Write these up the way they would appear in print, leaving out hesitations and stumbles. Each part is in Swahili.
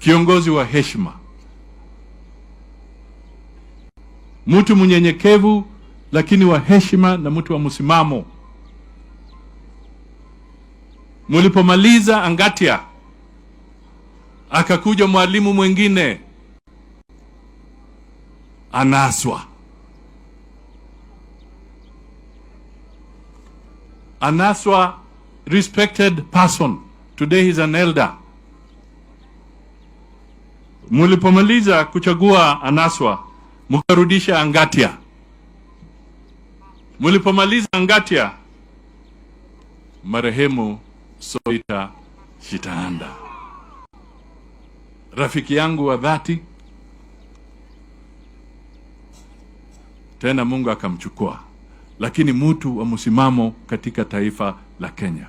Kiongozi wa heshima, mtu mnyenyekevu lakini wa heshima na mtu wa msimamo. Mulipomaliza Angatia, akakuja mwalimu mwingine Anaswa. Anaswa, respected person. Today he's an elder. Mulipomaliza kuchagua Anaswa, mkarudisha Angatia. Mulipomaliza Angatia, marehemu Soita Shitanda, rafiki yangu wa dhati, tena Mungu akamchukua, lakini mtu wa msimamo katika taifa la Kenya.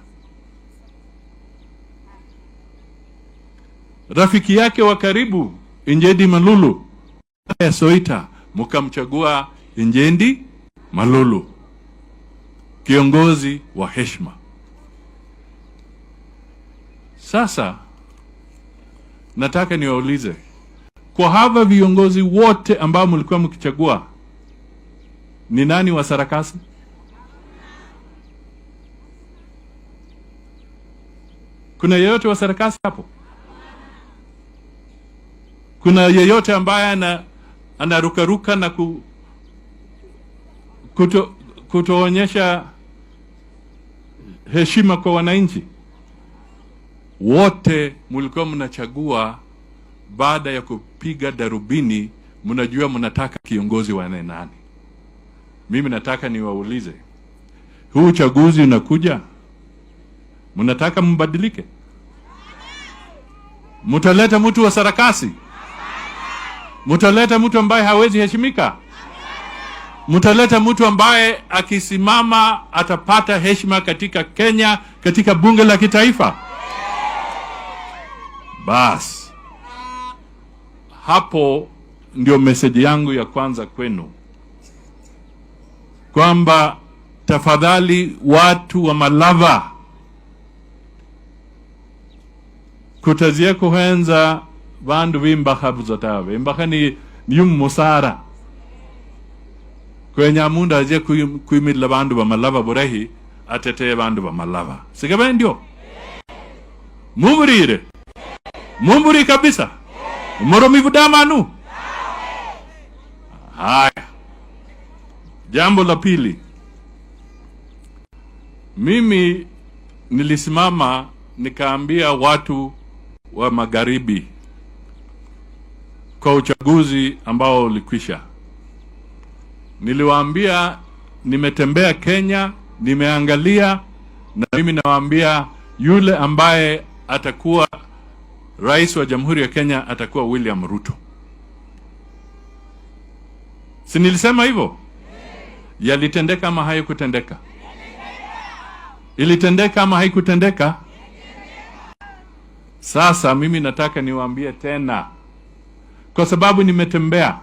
Rafiki yake wa karibu Injendi Malulu ya Soita, mkamchagua Injendi Malulu, kiongozi wa heshima. Sasa nataka niwaulize, kwa hawa viongozi wote ambao mlikuwa mkichagua, ni nani wa sarakasi? Kuna yeyote wa sarakasi hapo? Kuna yeyote ambaye anarukaruka na kutoonyesha heshima kwa wananchi? Wote mlikuwa mnachagua baada ya kupiga darubini, mnajua mnataka kiongozi wa nani. Mimi nataka niwaulize, huu uchaguzi unakuja, mnataka mbadilike? Mtaleta mtu wa sarakasi? Mtaleta mtu ambaye hawezi heshimika? Mtaleta mtu ambaye akisimama atapata heshima katika Kenya, katika bunge la kitaifa? Bas, hapo ndio message yangu ya kwanza kwenu, kwamba tafadhali watu wa Malava, kutazie kuhenza bandu b'imbakha buza tawe. Imbakha ni yumusara kwenya mundu aje kuimirira bandu ba Malava burahi, ateteye bandu ba Malava. Sikaba ndio mumburire, mumburi kabisa moromi budamanu. Haya, jambo la pili, mimi nilisimama nikaambia watu wa magharibi kwa uchaguzi ambao ulikwisha. Niliwaambia nimetembea Kenya, nimeangalia, na mimi nawaambia yule ambaye atakuwa rais wa Jamhuri ya Kenya atakuwa William Ruto. Si nilisema hivyo? Yalitendeka ama haikutendeka? Ilitendeka ama haikutendeka? Sasa mimi nataka niwaambie tena, kwa sababu nimetembea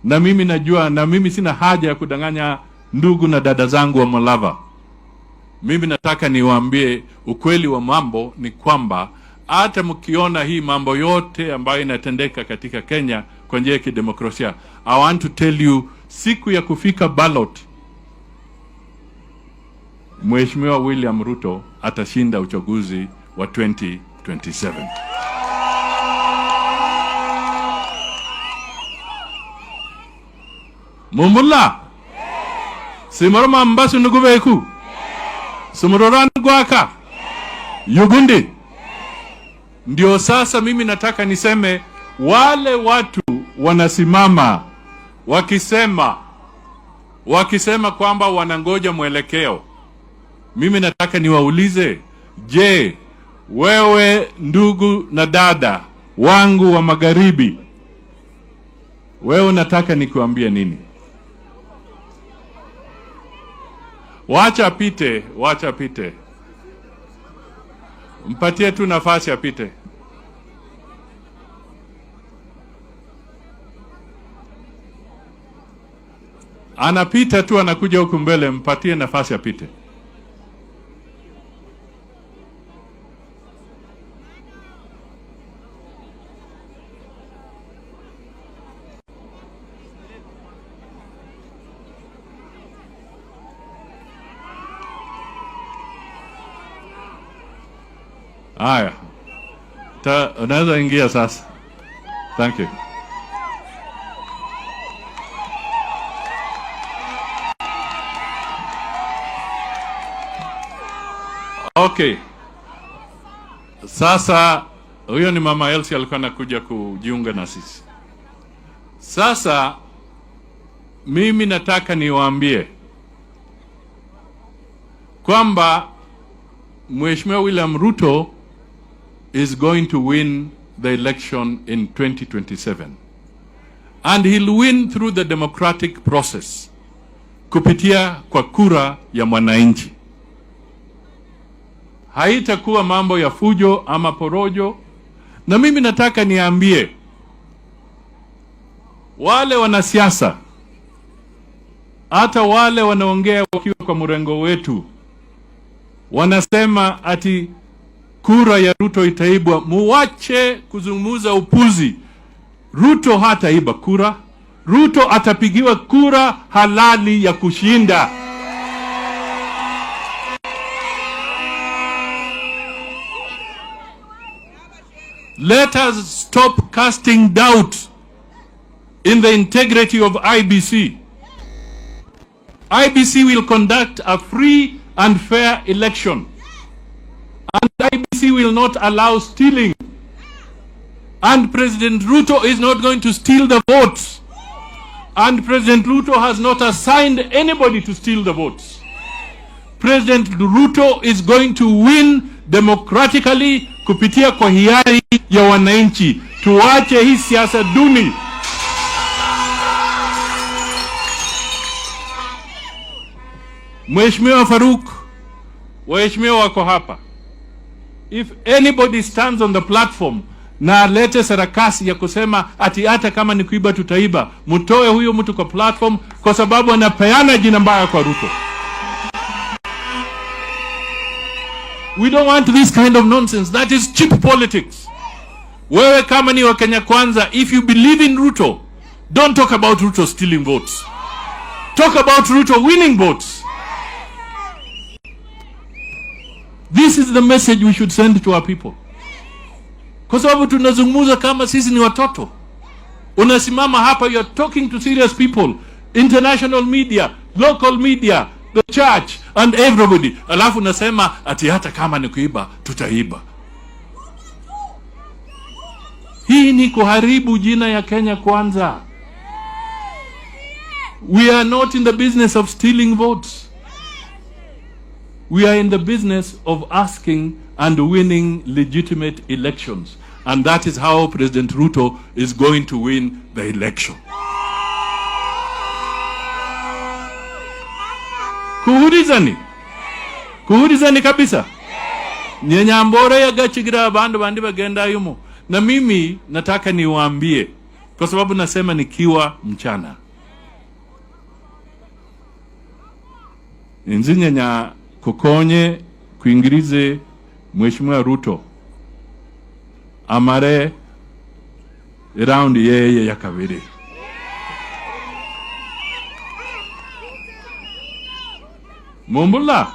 na mimi najua, na mimi sina haja ya kudanganya ndugu na dada zangu wa Malava. Mimi nataka niwaambie ukweli wa mambo ni kwamba hata mkiona hii mambo yote ambayo inatendeka katika Kenya kwa njia ya kidemokrasia, I want to tell you, siku ya kufika ballot, Mheshimiwa William Ruto atashinda uchaguzi wa 2027. Mumulla simoroma mbasu nugubeku simororan gwaka yugundi. Ndio sasa mimi nataka niseme wale watu wanasimama wakisema kwamba wanangoja mwelekeo. Mimi nataka niwaulize, je, wewe ndugu na dada wangu wa magharibi, wewe unataka nikuambie nini? Wacha apite, wacha apite, mpatie tu nafasi apite. Anapita tu, anakuja huku mbele, mpatie nafasi apite. Haya, unaweza ingia sasa. Thank you. Okay. Sasa huyo ni Mama Elsie alikuwa anakuja kujiunga na sisi. Sasa mimi nataka niwaambie kwamba Mheshimiwa William Ruto is going to win the election in 2027. And he'll win through the democratic process, kupitia kwa kura ya mwananchi. Haitakuwa mambo ya fujo ama porojo. Na mimi nataka niambie wale wanasiasa, hata wale wanaongea wakiwa kwa mrengo wetu, wanasema ati kura ya Ruto itaibwa. Muwache kuzungumza upuzi. Ruto hataiba kura. Ruto atapigiwa kura halali ya kushinda. Let us stop casting doubt in the integrity of IEBC. IEBC will conduct a free and fair election. And IEBC will not allow stealing. And President Ruto is not going to steal the votes. And President Ruto has not assigned anybody to steal the votes. President Ruto is going to win democratically kupitia kwa hiari ya wananchi. Tuache hii siasa duni. Mheshimiwa Faruk, waheshimiwa wako hapa. If anybody stands on the platform na alete sarakasi ya kusema ati hata kama ni kuiba tutaiba, mtoe huyo mtu kwa platform, kwa sababu anapeana jina mbaya kwa Ruto. We don't want this kind of nonsense. That is cheap politics. Wewe kama ni wa Kenya Kwanza, if you believe in Ruto, don't talk about Ruto stealing votes. Talk about Ruto winning votes. This is the message we should send to our people. Kwa sababu tunazungumza kama sisi ni watoto. Unasimama hapa, you are talking to serious people, international media, local media, the church and everybody. Alafu unasema ati hata kama ni kuiba tutaiba. Hii ni kuharibu jina ya Kenya Kwanza. We are not in the business of stealing votes. We are in the business of asking and winning legitimate elections. And that is how President Ruto is going to win the election. Kuhurizani. Kuhurizani kabisa. Nyenyambore ya gachigira bandu bandi bagenda yumo. Na mimi nataka niwaambie, kwa sababu nasema nikiwa mchana. Nzinyenya kukonye kuingirize Mheshimiwa Ruto amare round yeye ya kabiri. Mumbula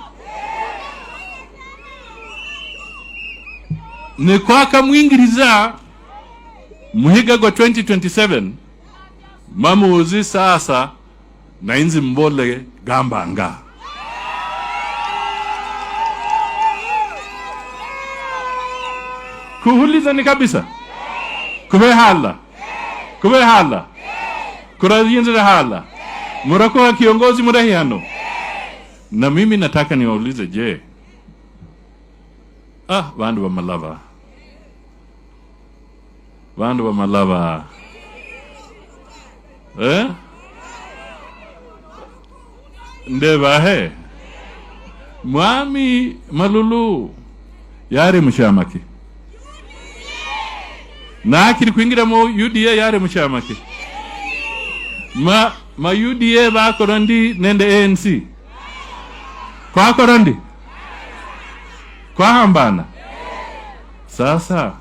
ni kwaka mwingiriza muhiga gwa 2027 mamuzi sasa na inzi mbole gambanga. Kuhuliza ni kabisa. Kubehala. Kubehala. Kurazinzira hala. Murakuwa kiongozi murahihano. Na mimi nataka niwaulize, je? Bandu wa Malava. Bandu wa Malava. Eh? Ndeba he. Mwami Malulu yari mushamaki. Na akiri kuingira mu UDA yari mushamaki. Ma UDA bakorondi nende ANC. Kwa korondi? Kwa hambana? Sasa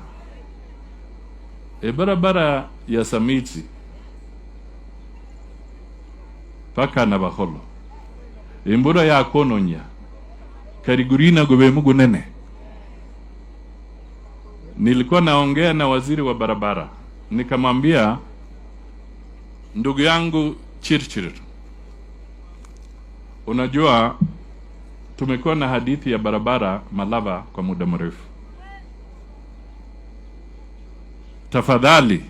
barabara ya Samiti paka na Baholo imbura ya kononya karigurina gobe mugunene. Nilikuwa naongea na waziri wa barabara, nikamwambia, "Ndugu yangu Chirchir, unajua tumekuwa na hadithi ya barabara Malava kwa muda mrefu. Tafadhali,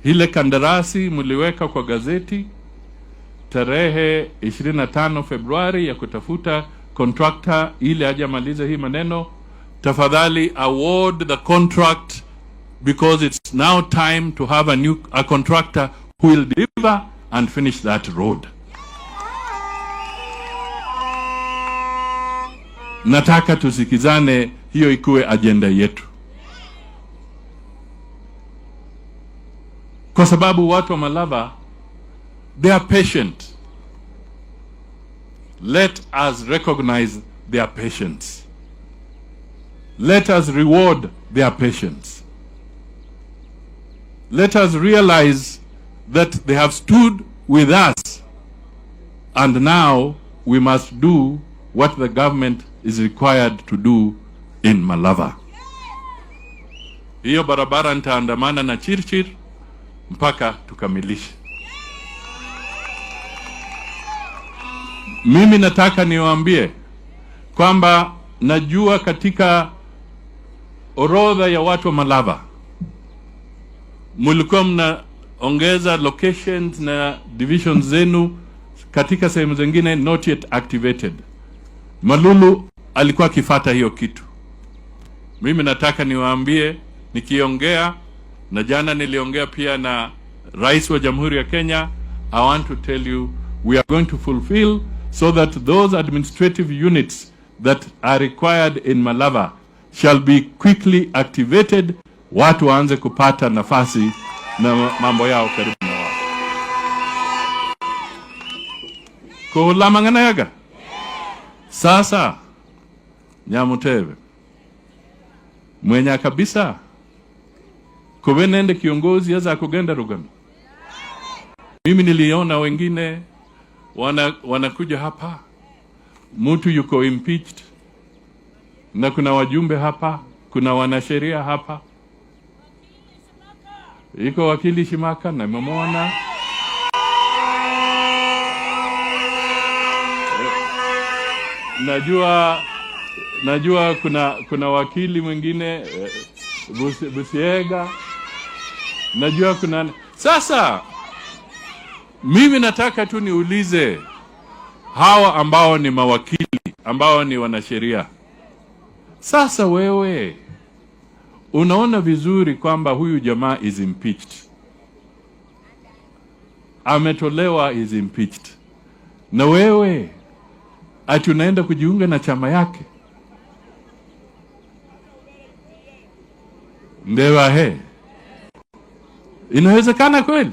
ile kandarasi mliweka kwa gazeti tarehe 25 Februari ya kutafuta contractor ili aje amalize hii maneno, tafadhali award the contract because it's now time to have a contractor who will deliver and finish that road." Nataka tusikizane, hiyo ikuwe ajenda yetu, kwa sababu watu wa Malava, they are patient. Let us recognize their patience. Let us reward their patience. Let us realize that they have stood with us and now we must do what the government is required to do in Malava. Hiyo barabara nitaandamana na Chirchir mpaka tukamilishe. Mimi nataka niwaambie kwamba najua katika orodha ya watu wa Malava mlikuwa mnaongeza locations na divisions zenu katika sehemu zingine not yet activated. Malulu alikuwa akifata hiyo kitu. Mimi nataka niwaambie, nikiongea na jana niliongea pia na Rais wa Jamhuri ya Kenya, I want to tell you we are going to fulfill so that those administrative units that are required in Malava shall be quickly activated, watu waanze kupata nafasi na mambo yao karibu na wao. Kuhulamang'ana sasa Nyamuteve mwenya kabisa kube nende kiongozi aza kugenda rugano. Mimi niliona wengine wanakuja hapa, mtu yuko impeached, na kuna wajumbe hapa, kuna wanasheria hapa, iko wakili Shimaka na nimemwona. Najua kuna wakili mwingine, Busiega, najua kuna. Sasa mimi nataka tu niulize hawa ambao ni mawakili, ambao ni wanasheria, sasa wewe unaona vizuri kwamba huyu jamaa is impeached, ametolewa, is impeached, na wewe ati unaenda kujiunga na chama yake? Ndewahe, inawezekana kweli?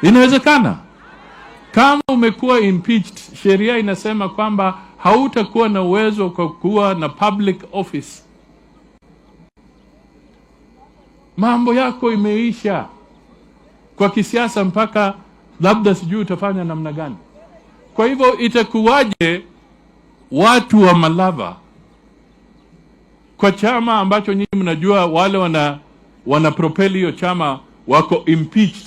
Inawezekana? Kama umekuwa impeached, sheria inasema kwamba hautakuwa na uwezo kwa kuwa na public office. Mambo yako imeisha kwa kisiasa, mpaka labda sijui utafanya namna gani. Kwa hivyo itakuwaje watu wa Malava kwa chama ambacho nyinyi mnajua wale wana propel hiyo chama wako impeached,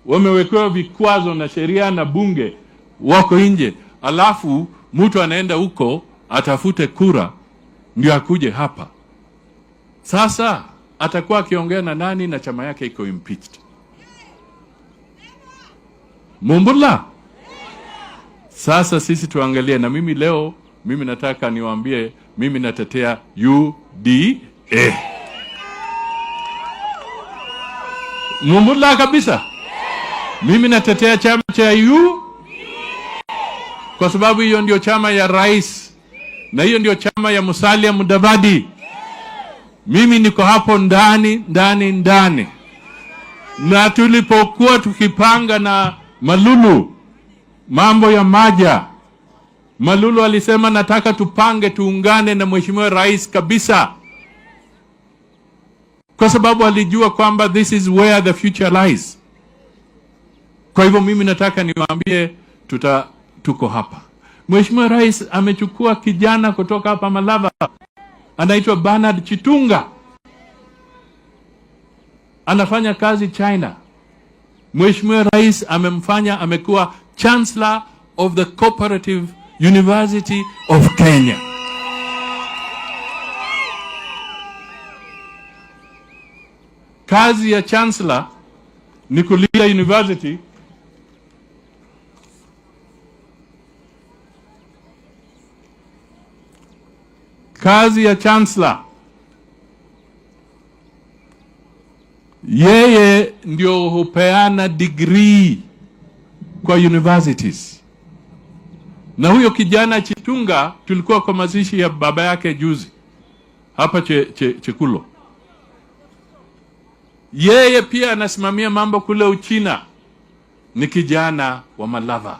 wamewekewa vikwazo na sheria na bunge, wako nje, alafu mtu anaenda huko atafute kura ndio akuje hapa. Sasa atakuwa akiongea na nani na chama yake iko impeached? Mumbula. Sasa sisi tuangalie, na mimi leo, mimi nataka niwaambie, mimi natetea UDA. Mumbula kabisa. Mimi natetea chama cha U kwa sababu hiyo ndio chama ya rais na hiyo ndio chama ya Musalia Mudavadi. Mimi niko hapo ndani ndani ndani, na tulipokuwa tukipanga na Malulu mambo ya Maja, Malulu alisema nataka tupange tuungane na mheshimiwa rais kabisa, kwa sababu alijua kwamba this is where the future lies. Kwa hivyo mimi nataka niwaambie tuko hapa. Mheshimiwa Rais amechukua kijana kutoka hapa Malava. Anaitwa Bernard Chitunga, anafanya kazi China. Mheshimiwa Rais amemfanya amekuwa Chancellor of the Cooperative University of Kenya. Kazi ya chancellor ni kulinda university. Kazi ya chancellor, yeye ndio hupeana degree kwa universities. Na huyo kijana Chitunga, tulikuwa kwa mazishi ya baba yake juzi hapa Chekulo. Yeye pia anasimamia mambo kule Uchina, ni kijana wa Malava.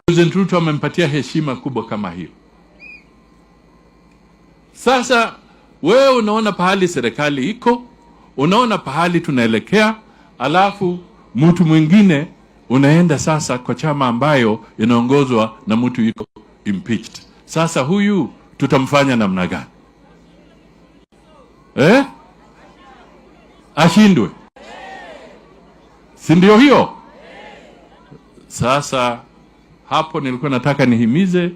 President Ruto amempatia heshima kubwa kama hiyo. Sasa wewe unaona pahali serikali iko, unaona pahali tunaelekea, alafu mtu mwingine unaenda sasa kwa chama ambayo inaongozwa na mtu yuko impeached. Sasa huyu tutamfanya namna gani? Eh? Ashindwe, si ndio hiyo? Sasa hapo nilikuwa nataka nihimize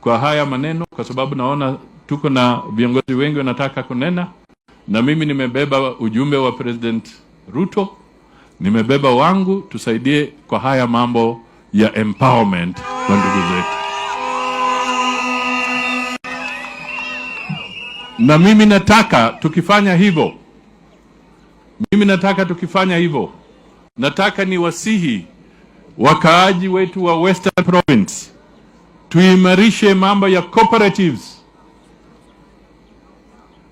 kwa haya maneno, kwa sababu naona tuko na viongozi wengi wanataka kunena, na mimi nimebeba ujumbe wa President Ruto, nimebeba wangu, tusaidie kwa haya mambo ya empowerment kwa ndugu zetu. Na mimi nataka tukifanya hivyo, mimi nataka tukifanya hivyo, nataka niwasihi wakaaji wetu wa Western Province tuimarishe mambo ya cooperatives,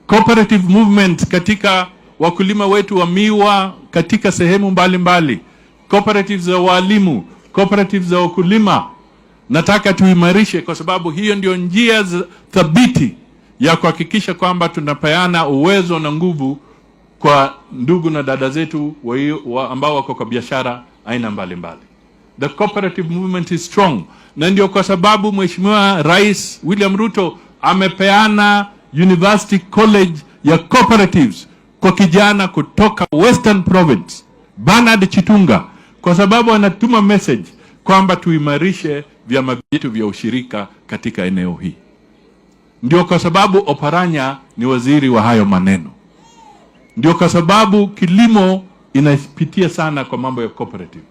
cooperative movement katika wakulima wetu wa miwa katika sehemu mbalimbali, cooperatives za walimu, cooperatives za wakulima. Nataka tuimarishe, kwa sababu hiyo ndio njia thabiti ya kuhakikisha kwamba tunapeana uwezo na nguvu kwa ndugu na dada zetu ambao wako kwa biashara aina mbalimbali. The cooperative movement is strong, na ndio kwa sababu Mheshimiwa Rais William Ruto amepeana University College ya Cooperatives kwa kijana kutoka Western Province, Bernard Chitunga, kwa sababu anatuma message kwamba tuimarishe vyama vyetu vya ushirika katika eneo hii. Ndio kwa sababu Oparanya ni waziri wa hayo maneno. Ndio kwa sababu kilimo inapitia sana kwa mambo ya cooperative.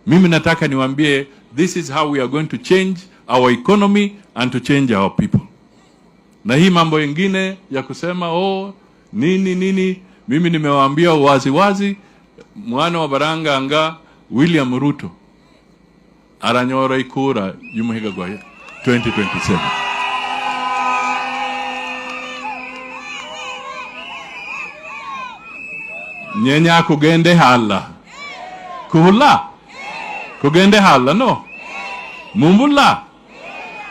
Mimi nataka niwaambie, this is how we are going to change our economy and to change our people. Na hii mambo yengine ya kusema, oh, nini nini, mimi nimewaambia wazi wazi, mwana wa Baranga anga William Ruto aranyora ikura yumuhiga gwa 2027. Nyenya kugende hala kuhula kugende hala no mumbula.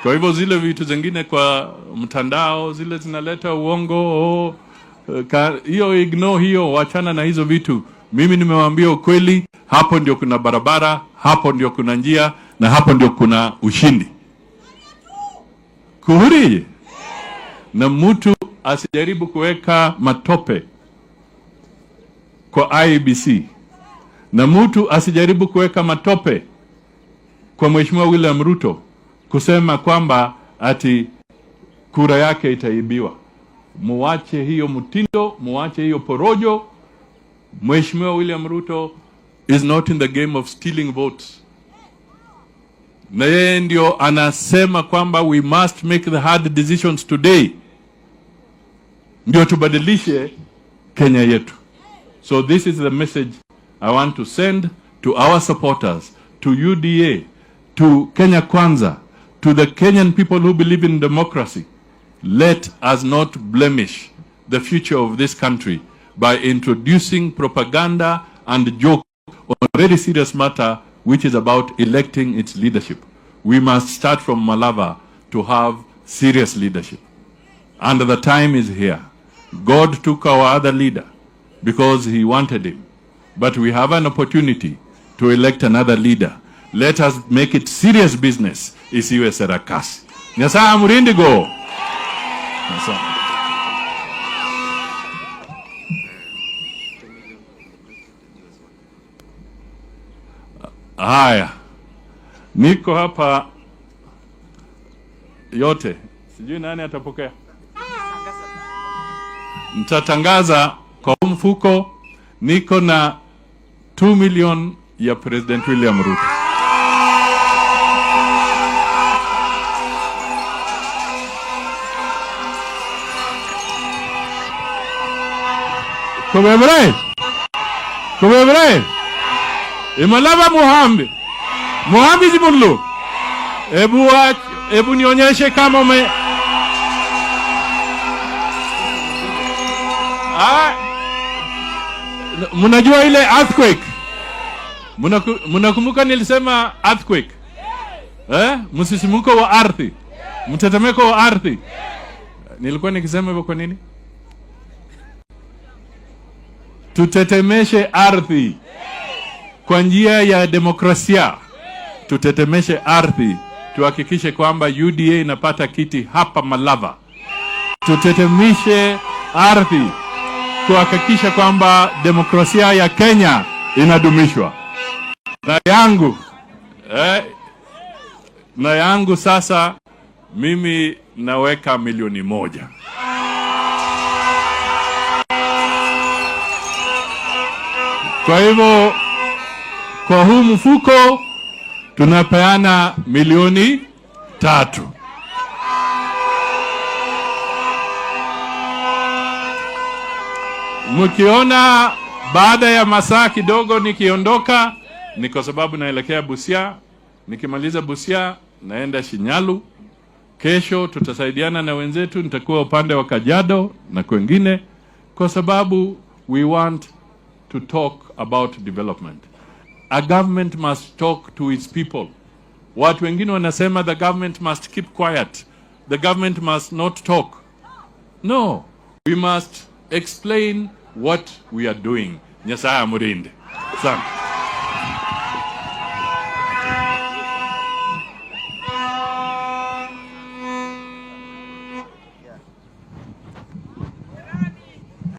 Kwa hivyo zile vitu zingine kwa mtandao zile zinaleta uongo, oh, hiyo ignore hiyo, wachana na hizo vitu. Mimi nimewaambia ukweli, hapo ndio kuna barabara, hapo ndio kuna njia, na hapo ndio kuna ushindi. Kuhuri na mtu asijaribu kuweka matope kwa IEBC, na mtu asijaribu kuweka matope kwa Mheshimiwa William Ruto kusema kwamba ati kura yake itaibiwa. Muache hiyo mtindo, muache hiyo porojo. Mheshimiwa William Ruto is not in the game of stealing votes. Na yeye ndio anasema kwamba we must make the hard decisions today ndio tubadilishe Kenya yetu. So this is the message I want to send to our supporters, to UDA, to Kenya Kwanza, to the Kenyan people who believe in democracy. Let us not blemish the future of this country by introducing propaganda and joke on a very serious matter, which is about electing its leadership. We must start from Malava to have serious leadership. And the time is here. God took our other leader because he wanted him. But we have an opportunity to elect another leader. Let us make it serious business, isiwe sarakasi. Nyasaye amurindi go. Asante. Haya, niko hapa yote, sijui nani atapokea. Nitatangaza kwa huu mfuko, niko na 2 million ya President William Ruto. Kubebre, kubebre, Imalava Muhambi, Muhambi Zibunlu. Hebu nionyeshe kama ume. Ah, mnajua ile earthquake? Mnakumbuka nilisema earthquake? Eh? Msisimuko wa ardhi, mtetemeko wa ardhi. Nilikuwa nikisema hivyo kwa nini? Tutetemeshe ardhi kwa njia ya demokrasia, tutetemeshe ardhi, tuhakikishe kwamba UDA inapata kiti hapa Malava. Tutetemeshe ardhi kuhakikisha kwamba demokrasia ya Kenya inadumishwa. Na yangu sasa mimi naweka 1 milioni. Kwa hivyo kwa huu mfuko tunapeana 3 milioni. Mkiona baada ya masaa kidogo nikiondoka, ni kwa sababu naelekea Busia. Nikimaliza Busia naenda Shinyalu. Kesho tutasaidiana na wenzetu, nitakuwa upande wa Kajiado na kwengine, kwa sababu we want to talk about development. A government must talk to its people. Watu wengine wanasema the government must keep quiet, the government must not talk. No, we must explain what we are doing. Nyasaye amurinde. Asante.